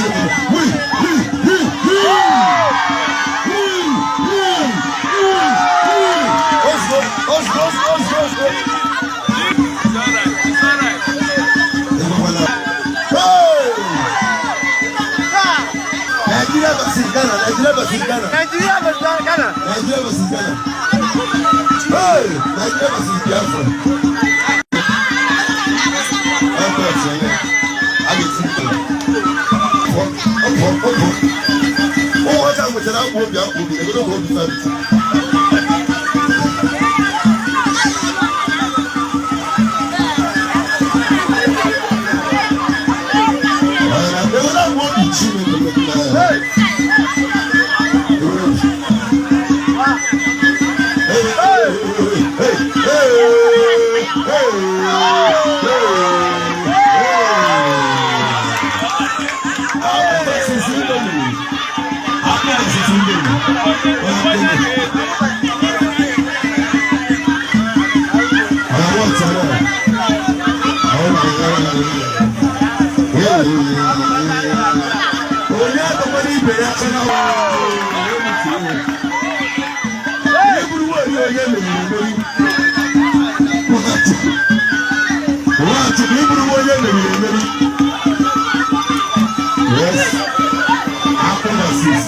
Wi, wi, wi, wi. Wi, wi, wi, wi. Ozugbo, ozugbo, ozugbo, ozugbo. It's alright. It's alright. Ekwekwala. Hey! Nigeria versus Ghana, Nigeria versus Ghana. Nigeria versus Ghana. Nigeria versus Ghana. Hey! Nigeria versus Biafra. Airport, yeah. A ga-eti mkpu. Ọpọ, ọpọ, ọpọ. Ụmụaka nwetara akpụ obi, akpụ obi, egodo ka obi sabiti. Egodo akpụ obi Chineke metụtara ya. Egodo obi. Hey, hey, hey, hey, hey, hey, hey. Akpụ versus Indomie. Akpụ versus Indomie. Àwọn ọ̀tá náà. Àwọn ọ̀tá náà. Onye akọkọ n'ibe ya aka na eburu onye onye meriri emeri. Nwachukwu, iburu onye meriri emeri. Yes. Akpụ versus.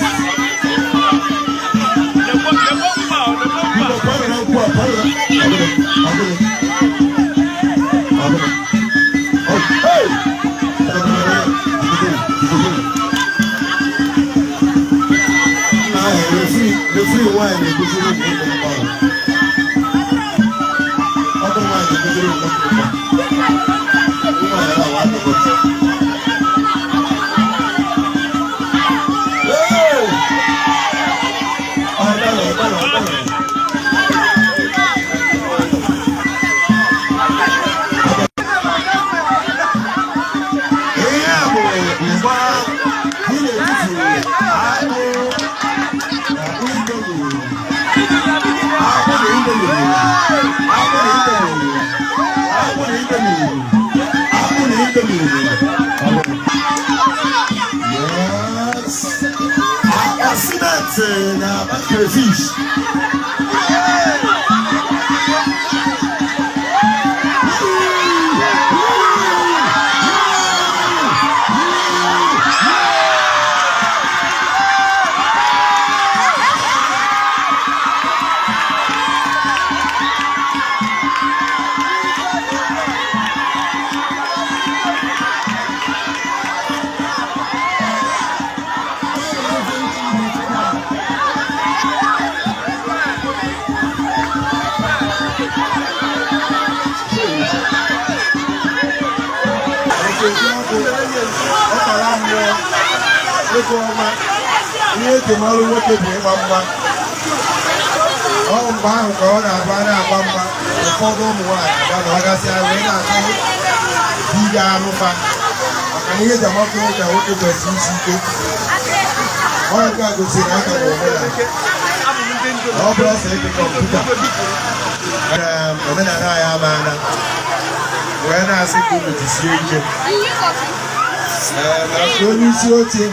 Biko, kwanyere nkwụ a, kwanyere. Ọgụnụ, ọgụnụ. Ọgụnụ. Oh, hey! Nna ahụ, referee, referee nwaanyị na-egoziri ụmụ ụmụ mgba. Ọ bụ nwaanyị na-egoziri ụmụ ụmụ mgba. Nwaanyị ahụ adịghị. Hey! Ọ dara, ọ dara, ọ dara. Ihe a bụ mgba dị n'etiti akpụ na Indomie. Akpụ na Indomie. Akpụ na Indomie. Akpụ na Indomie. Akpụ na Indomie. Yes. Akpa simenti na akpa crayfish. Ọkara mmụọ ego ọma, ihe eji malụ nwoke bụ ịgba mgba. Ọ mgbe ahụ ka ọ na-agba na-agba mgba. Ụfọdụ ụmụ nwaanyị ga na ọgasịa wee na-achọ di ga-anụfa, maka na ihe eji amatụ nwoke na nwoke kwesịrị isi ike. Ọ nke a gosiri aka na omenala ọ bụrụ ọsọ eke kọmputa omenala anyị amaana wee na-asị ka unu jisie ike. Ee, na onye isi oche.